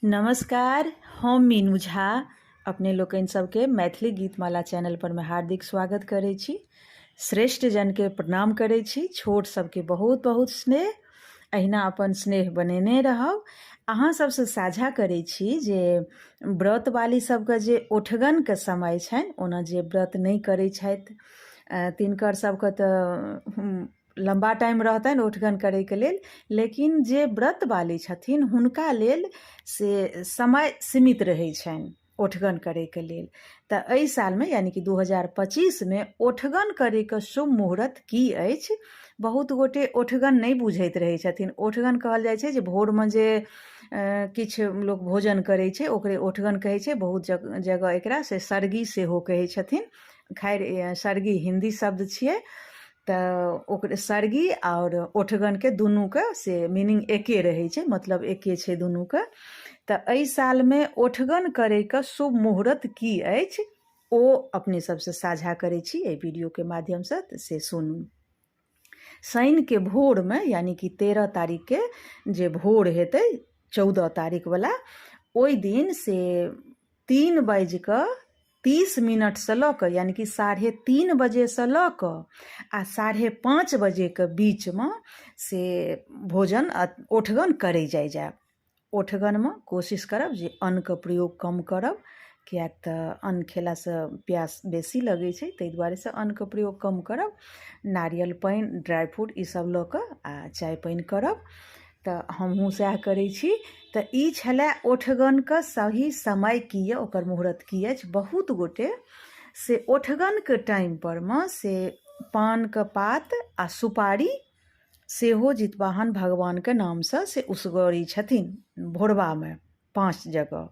नमस्कार, हम मीनू झा अपने लोकनि सबके मैथिली गीतमाला चैनल पर में हार्दिक स्वागत करै छी। श्रेष्ठ जनके प्रणाम करै छी, छोट सबके बहुत बहुत स्नेह, अहिना अपन स्नेह बनेने रहब। अहाँ सबसँ साझा करै छी जे व्रतवाली सबके जे ओठगनके समय छनि, ओना जे व्रत नहि करै छथि तिनकर सबके तऽ लम्बा टाइम रहतनि ओठगन करैके लेल, लेकिन जे व्रतवाली छथिन हुनका लेल से समय सीमित रहै छनि ओठगन करैके लेल। तऽ एहि सालमे यानि कि 2025मे ओठगन करैके शुभ मुहूर्त की अछि? बहुत गोटे ओठगन नहि बुझैत रहै छथिन। ओठगन कहल जाइ छै जे भोरमे जे किछु लोक भोजन करै छै ओकरे ओठगन कहै छै। बहुत जगह एकरा से सरगी सेहो कहै छथिन। खैर, सरगी हिन्दी शब्द छियै, तऽ ओकरे सरगी आओर ओठगनके दुनूके से मीनिंग एके रहै छै, मतलब एके छै दुनूके। तऽ एहि सालमे ओठगन करैके शुभ मुहूर्त की अछि, ओ अपने सबसँ साझा करै छी एहि वीडियोके माध्यमसँ, तऽ से सुनू। शनिके भोरमे यानि कि 13 तारीखके जे भोर हेतै, 14 तारीखवला, ओहि दिन से तीन बाजि कऽ तीस मिनटसँ लऽ कऽ यानि कि 3:30 बजेसँ लऽ कऽ आ 5:30 बजेके बीचमे से भोजन ओठगन करै जाइ जायब। ओठगनमे कोशिश करब जे अन्नके प्रयोग कम करब, किएक तऽ अन्न खेलासँ प्यास बेसी लगै छै, ताहि दुआरेसँ अन्नके प्रयोग कम करब। नारियल पानि, ड्राइ फ्रूट ईसब लऽ कऽ आ चाय पानि करब, तऽ हमहूँ सएह करै छी। तऽ ई छलए ओठगनके सही समय की यऽ, ओकर मुहूर्त की अछि। बहुत गोटे से ओठगनके टाइमपर मे से पानके पात आ सुपारी सेहो जितवाहन भगवानके नामसँ से उसगरै छथिन भोरबामे 5 जगह।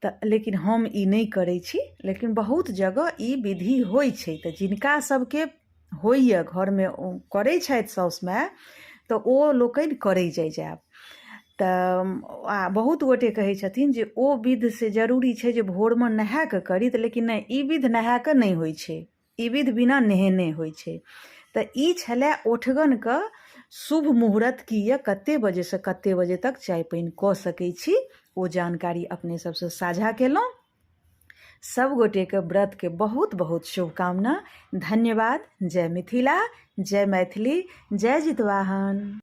तऽ लेकिन हम ई नहि करै छी, लेकिन बहुत जगह ई विधि होइ छै। तऽ जिनका सबके होइए घरमे करै छथि साउस माय, तऽ ओ लोकनि करै जाइ जायब। तऽ आ बहुत गोटे कहै छथिन जे ओ विध से जरूरी छै जे भोरमे नहा कऽ करी, तऽ लेकिन नहि, ई विध नहा कऽ नहि होइ छै, ई विध बिना नहेने होइ छै। तऽ ई छलए ओठगनके शुभ मुहूर्त की यऽ, कते बजेसँ कते बजे तक चाय पानि कऽ सकै छी, ओ जानकारी अपने सबसँ साझा केलहुँ। सब गोटेके व्रतके बहुत बहुत शुभकामना। धन्यवाद। जय मिथिला, जय मैथिली, जय जितवाहन।